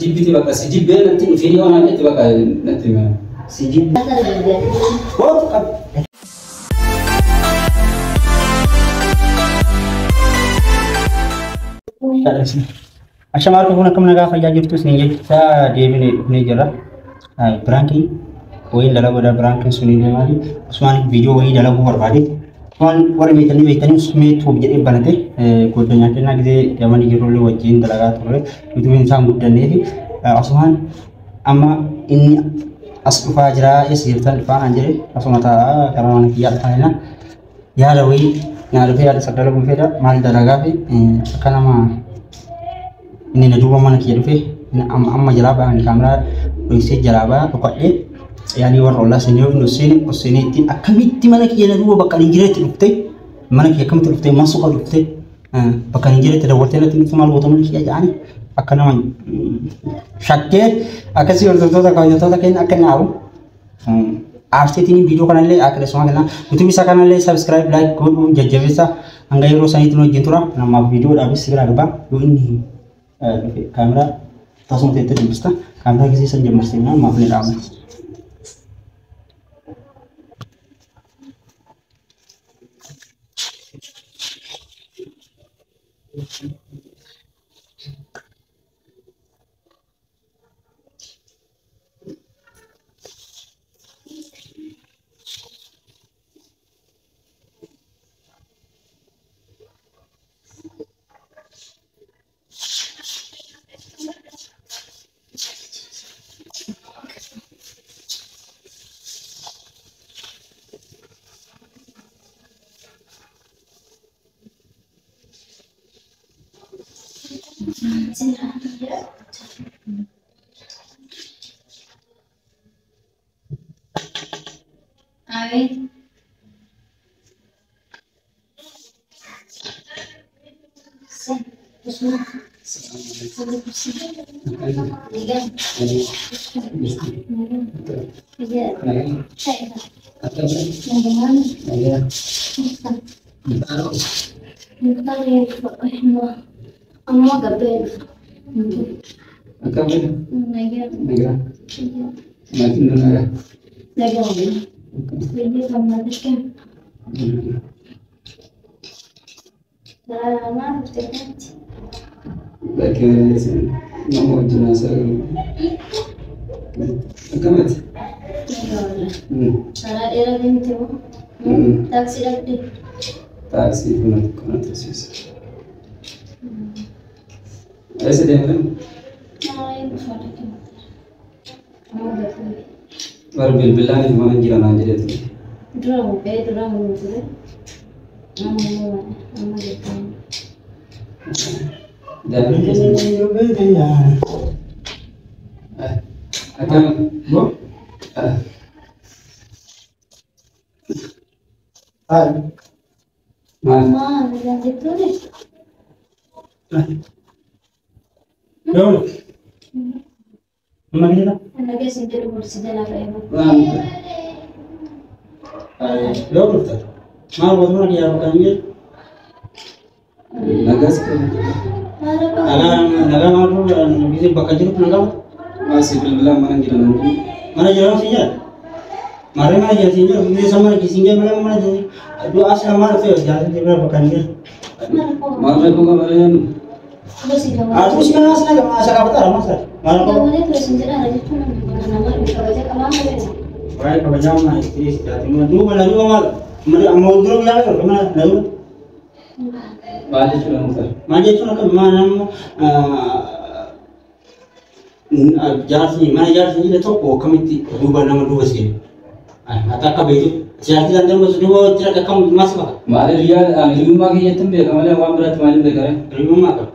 Jibbiti bakka si jibbee natti dhufee yoo naan jette bakka natti hima. Si jibbi. Kootu qaba. Ashamaa dhufuun akkam nagaa fayyaa jirtu isin jechaa deebinee dhufnee jirra. Biraankiin wayiin dalaguudha. Biraankiin sun illee maali? Usmaan viidiyoo wayii dalaguu barbaade. Usmaan warri beektanii beektanii Usmee Tuub jedhee banate goddanyaa kennaa gisee yamanii jirullee wajjin dalagaa turre. Yuutuubiin isaan guddannee fi Usmaan amma inni as dhufaa jira eessa jirtan dhufaa naan jedhe asuma taa'aa karaa mana kiyyaa dhufaa jennaan yaada wayii naa dhufee yaada isa dalaguu fedha maal dalagaa fi akka nama inni na duuba mana kiyya dhufe amma jalaa ba'an kaameraa dhoksee jalaa ba'a dhokadhee yaanii warra ollaa seenee yoo seene seenee ittiin akkamitti mana kiyya na duuba bakka hin jiretti dhufte mana kiyya akkamitti dhufte masuqa dhufte bakka hin jiretti dawwaltee natti dhufte maal goota mana kiyya jedhanii akka nama shakkee akkasii hordoftoota kabajattoota keenya akka inni aaru aarseetiin viidiyoo kanallee akka keessumaa kenna YouTube isaa kanallee subscribe like godhuun jajjabeessa hanga yeroo saniitti nu wajjin tura namaaf viidiyoodhaafis si bira gabaa yoo inni dhufe kaameraa tasuma teettee dubbista kaameraa gisee san jammarseenaa maaf ni dhaabna. Abeet. Amma gabbee Akkam jedhu? Nagaa. Maatiin nu nagaa. Bakki nama wajjin haasa'u. Akkamati? Karaa dheeraa deemte moo? Taaksii dhabde? Taaksii kun kana tursiisa. Eessa deemtan? Bara bilbilaan itti mana jira naan jedhee ture. Dura buqqee dura ture. Amma immoo amma jettan. Daa'imni keessa. Akkam? Boo? Hayi. Maal? Maal nagaan jettuuni? Yoo amma gidira? Nagaa isin jedhu gorsi jalaa ba'ee Maal? Yoo dhufte maal goota mana kiyyaa bakka hin jiru? Nagaas qabu. Nagaa nagaa maal gisee bakka jirutti nagaa Maasii bilbilaan mana jira naan jedhu. mana jira si jira? Maarree mana jira si jira gisee san mana si jira mana mana jira du'a as lamaa dhufe jaarsi bira bakka hin jiru. Maal rakkoo qaba ree? Atus mana asla asa kafataa masa. Maal qaba? Gamolee ture isin jedhaa jechuun nama kabaja qabaa malee. Waa'ee kabajaa mana itti siyaati. Duuba na duuba maal? Amma dura guyyaa qabu mana na duuba. Maal jechuudha Muktar? Maal jechuun akka maal nama jaarsi mana jaarsi jedhe tokko akkamitti duuba nama duuba seenu. Ati akka beektu jaarsi danda'u duuba itti akka akkam maas baqa. Maal hiriyaa ani hiriyummaa kiyyatti hin beeka malee waan biraatti maaliin beeka ree? Hiriyummaa qaba.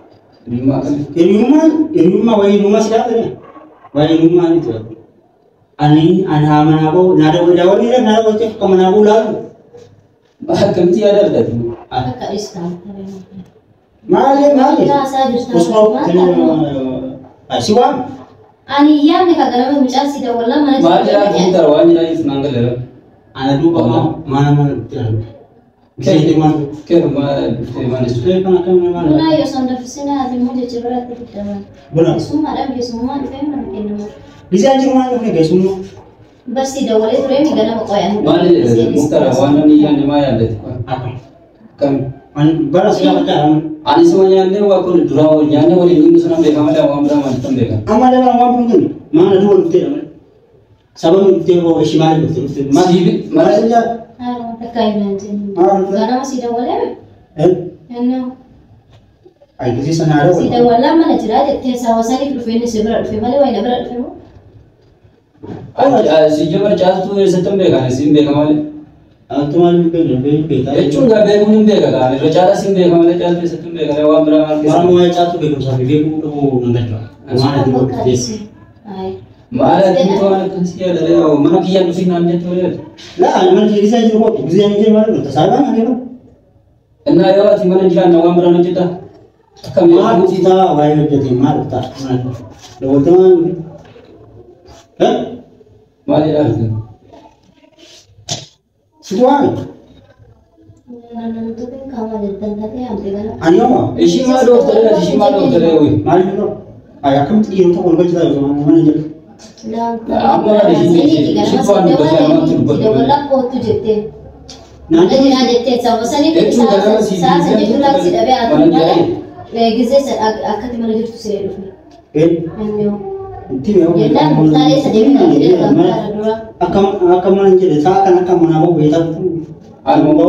Hiriyummaa akkamii? Hiriyummaan hiriyummaa wayii hiriyummaa si dhaabate waa'ee hiriyummaa ni tura. Ani ani haa manaa ba'u naa dawwee daawwanii naa dawwee akka manaa ba'u laalu. Akkamitti yaada argate? Akka istaan. Maali maali? Haasaa jirta. Osoo si waam. Ani yaadne ka ganama mucaan si dawwallaa mana Maal jedhaa Muktar waan jedhaa naan galeera. Ana duuba mana mana itti argamu. Keef dhuftee maal jechuudha? Kan akkam maal? Buna yoo son danfisina ati immoo jecha biraatti fiddaman. Buna. Keessummaadhaan keessummaa dhufee mana kennamu. Gisee jiru maal dhufne keessummaa? Barsi dawwalee ture mi ganama qoyan. Maal Muktaar waan namni yaadne maa yaaddate? Akkam. Kam? Ani bara si gaafachaa Ani suma nyaannee waa kun duraa wal nyaannee waliin dhugnu sana beeka malee waan biraa maal tan beeka. Amma dabala waan kun kun maal aduu wal dhuftee malee. Sababni dhuftee hoo ishii maal dhuftee dhuftee maal Maal maal jaa? Haala takka hin jennu. Maal dhuftee? Ganama si dawwalee Eh? inni Ay gisee sana haadha si wal. dawwalaa mana jira jettee sababa saniif dhufe inni si bira dhufe malee wayina bira dhufe moo? Si jabara caaltuu eessatti hin beekan siin beeka malee. Atu maal beekna beekta. Jechuun gaa beekuun hin beeka gaa irra caalaa siin beeka malee caaltuu eessatti hin beeka waan biraa maal Waan keessa. waa'ee caaltuu beekumsaa fi beekuu dhabuu nan galcha. Maal aduu wal dhuftee? Ay. Maal addunyaa waan akkasii yaadale mana kiyyaan dhufii naan jettu malee. Laa ani mana gisee jiru kootu gisee ani jiru maal dhufta saayibaan ani jiru. Innaa yoo ati mana jiraanna waan biraan hojjeta. Akkam Maal dhuftaa waa'ee hojjete maal dhufta? Dawwalte maal dhufte? Eh? Maal jedhaa Situ waami? Namni kaama jettan taatee hamte ganama. Ani yoo Ishii maa dhooftalee ishii maa dhooftalee wuyi. maal jiru? Ay akkamitti dhiirota wal galchitaa yoo mana jiru? Dawwalaa kootu jettee. Naan Mana jiraa jettee sababa saniif Jechuun ganama si sa'a san jechuun taaksii dhabee haa mana ta'u jiraa. malee gisee akkatti mana jirtu see dhufe. Eh? Inni hoo. Itti mee Jennaan murtaalee sadii kan jedhe kan dura. Akka akka mana jedhe sa'a kan akka manaa bahu beektaa Anuma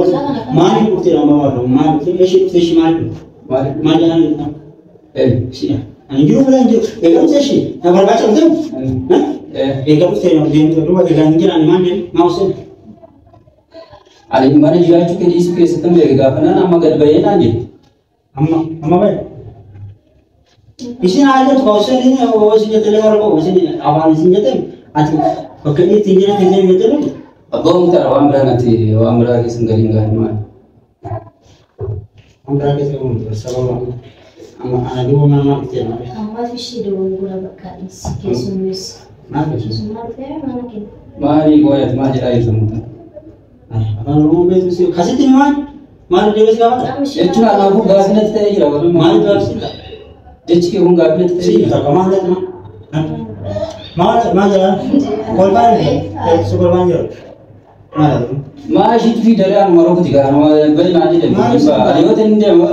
maaliif dhuftee amma barbaadu maal dhuftee ishee dhuftee ishee maal dhufte maal maal jedhan dhufta eh ishee ani jiru biraa hin jiru egaa dhuftee ishee na barbaacha dhuftee eh egaa dhuftee na deemte duuba egaa hin jiran maal jedhe maa useen ani mana jiraachuu kee dhiisuu keessatti hin beeka gaafa naan amma gad bahee naan jedhe. amma amma bahe isin haa jettu ka useen inni isin jettee warra qabu isin afaan isin jette ati bakka inni ittiin jiran hin deemne jette Abbaa Muktaar waan biraa natti waan biraa keessa hin galiin gaarii maali? waan biraa keessa qabu sababa amma ana duuba mana maal dhuftee maal Ammaaf ishee dogongora bakka dhiisi keessummeessi. maal dhuftee Keessummaa dhufee mana kenna. Maali gooyat maal jedhaa jirtu Muktaar? Afaan Oromoo beektu si kasitti maal maal deebisee gaafata? Jechuun anaafuu gaafii natti ta'ee jira walumaa. Maal gaafsi? Jechi kee kun gaafii natti ta'ee Si jira. takka maal jedhama? Maal maal jedhama? Kolfaan jira. Si kolfaan jira. Maal jedhama? Maa ishiitu fi daree anuma rokuti gaa anuma bali naan jedhe. Maal isin Ani yoo ta'e hin deema.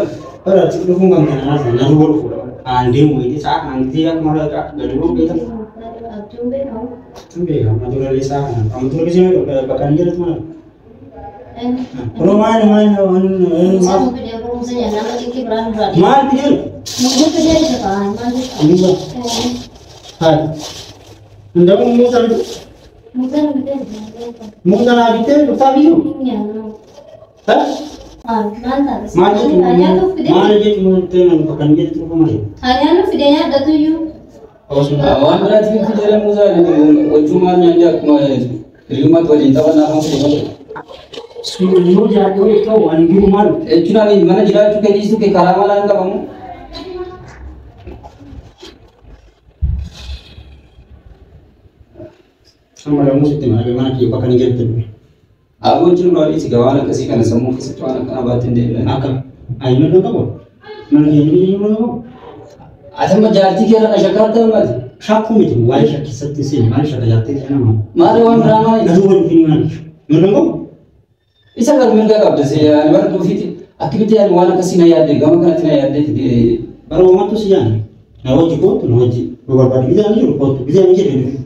Bara dhufuun kan kana naas na duuba dhufuudha. Aan deemu itti sa'a kan gisee akkuma irra gadi bu'u beekama. Abjuun beekamu. Hin beekamu. Amma dura illee sa'a kana. Amma dura gisee bakka hin jirtu maal? Kunoo maal maal maal maal fidee? Musa. Hai. Ndamu musa musa naa bitee dhuftaa biyyuu? Ha? Maal jechuun maal jechuun bakka hin jirtu malee? Waan biraatti fi daree Musaa wajjin maal nyaanni akkuma hiriyummaatti waliin taphannaa kan fide malee. Yoo jiraate yoo ta'u ani jiru maal? Jechuun ani mana jiraachuu kee dhiisuu kee karaa malaan hin qabamu. Amma damuu sitti malee mana kiyya bakka hin jirtu. Aboo jiru maaliif si waan akkasii kana sammuu keessatti waan akkana baattee hin deemne. Akka ani mana qabu mana kiyya ni jiru qabu. Ati amma jaartii kee irra na shakkaarta maali? Shakkuu miti waa'ee shakkisatti seeni maal shakka jaartee jedhama. Maali waan biraa maali? Na duuba dhufini maal? Mana qabu? Isa kan mirga qabda si ani bara dhufiiti akkamitti ani waan akkasii na yaadde gama kanatti na yaadde Bara uumattu si yaani. Na hojii kootu na hojii. Yoo barbaade gisee ani jiru kootu gisee ani jedhe dhufi.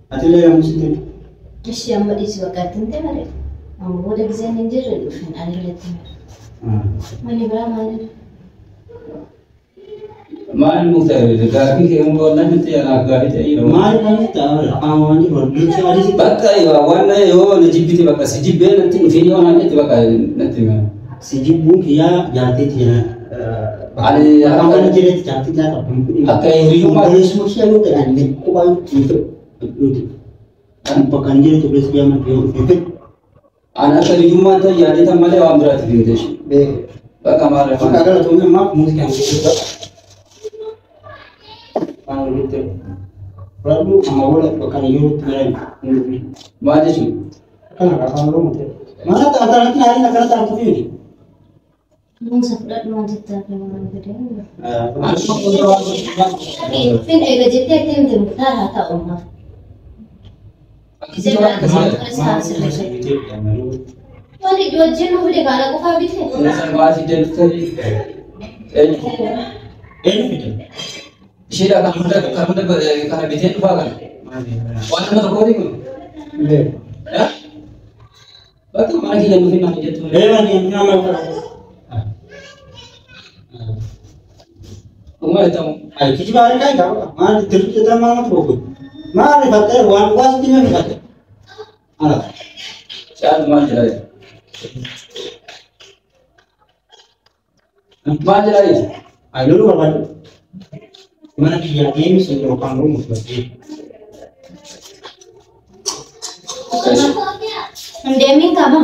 Ati illee yommuu sitti Ishee amma dhiisi bakka ittiin ta'e malee. Amma booda giseen hin jirre dhufin ani irratti. Manni biraa maali? Maal Muktaar gaaffii kee hunda wallaan natti anaaf gaaffii ta'ee jira. Maal kan ta'e afaan waan jiru dursee adii sitti. Bakka waan yoo na jibbite bakka si jibbee natti dhufee yoo naan jette bakka natti hima. Si jibbuun kiyyaa jaarteetti jira. Ani Afaan waan jireetti jaarteetti jaa qabu. Akka hiriyummaa Obboleessuma kiyyaa yoo ta'e ani qophaa hin fedhu. Bakka hin jireetti obboleessi kiyyaa mana yoo hin fedhu. Ani akka hiriyummaa ta'e yaadee tan malee waan biraatti himte ishee. Beeku. Bakka maal Bakka afaan. galatoomii ammaaf muuziqaan keessatti. Waan walitti fudhadhu amma booda bakka ani jirutti gara hin dhufne. Maal jechuun? Kana afaan Oromoo ta'e. Mana akkanatti haaliin akkanatti harku fi. Muuza fudhadhu waan jettaa fi waan fedhe. Fin eega jettee itti himte Muktaar haa ta'u ammaaf. Wanti wajjin nu fide kana qofaa bite. Baasii deemtanii eenyu? Eenyu fide? Isheedha kan hunda kan hunda kana bitee dhufaa kana. Waan nama tokkooti kun. Bakka mana kiyya nuuf hin jettu. Ee mana kiyya nama kana. Dhuguma jettamu. Ay kijiba argaa qaba. Maal dirqita maal tokko. Maal rifattee waan dhugaas dhimma rifatte. Ala. Caalu maal jedhaa jira? Maal jedhaa jira? Ay loluu barbaadu. Mana kiyya deemi sin yookaan roomu fudhattee. Hin deemin qaba.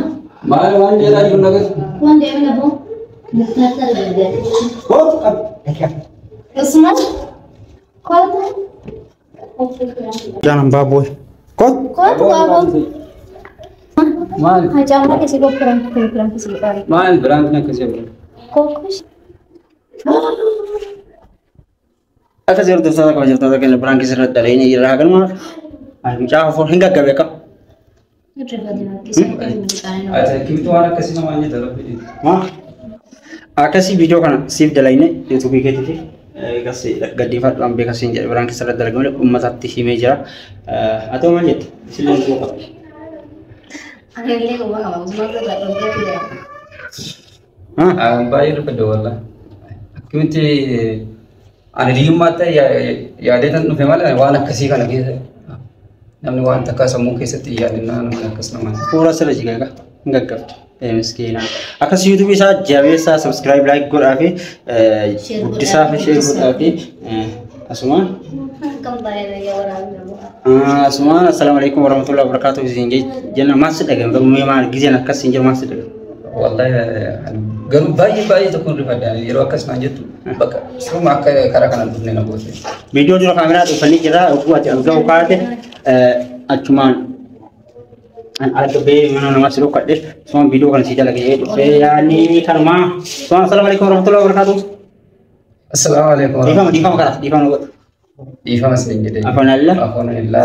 Maal waan jedhaa jiru nagas? Waan deemin aboo. Muktaar ta'e gargaara. Kootu qaba. Usman kootu. Jaanan baaboo. Kootu. Kootu aboo. Maal? Hacaamaa keessi gophiran gophiran keessi gophiran. Maal biraan akkasii aboo? Kookush. Akkasii hordoftoota kabajamtoota keenya biraan keessa irratti dalaginee jirra hagaluma. Ay mucaa afur hin gaggabe akka. Akkamitti waan akkasii namaan jetta rabbi. Akkasii viidiyoo kana siif dalagne yuutuubii keetii fi gaddiifadhu an beekasiin jedhe biraan keessa irratti dalagame uummatatti himee jira. Haa ta'u maal jette? Isillee quba qabdi. Anillee quba qaba. Usman irraa dhorkee jira. Baay'ee dubbadde wallah. Akkamitti ani hiyyummaa ta'e yaadee tan dhufe malee waan akkasii kana keessa namni waan takka sammuu keessatti yaadannaa namni akkas namaan. Fuula sirra jiga egaa hin gaggabdu. Miskiina. Akkas yuutuubii isaa jabeessaa subscribe like godhaa fi guddisaa fi share godhaa fi asumaan. Kan baay'ee yaa waraabni. Asumaan assalaamu alaikum warahmatullahi wabarakatuh isin jenna maal si dhagame garuu mee maal gizeen akkas hin jiru maal si dhagame. Wallahi garuu baay'ee baay'ee tokko hin rifadhe yeroo akkas naan jettu bakka siruma akka karaa kanaan dhufne na goote. Viidiyoo dura kaameraa dhufanii jira oguu ati argaa kaate achumaan an arga bee mana namaa si dhukkadhe asumaan viidiyoo kana si dalagee dhufee yaani kanumaa asumaan assalaamu alaikum warahmatullahi wabarakatuh. Assalaamu alaikum. Dhiifama dhiifama karaa dhiifama godhu. Dhiifama isin jedhee. Afaan Allah. Afaan Allah.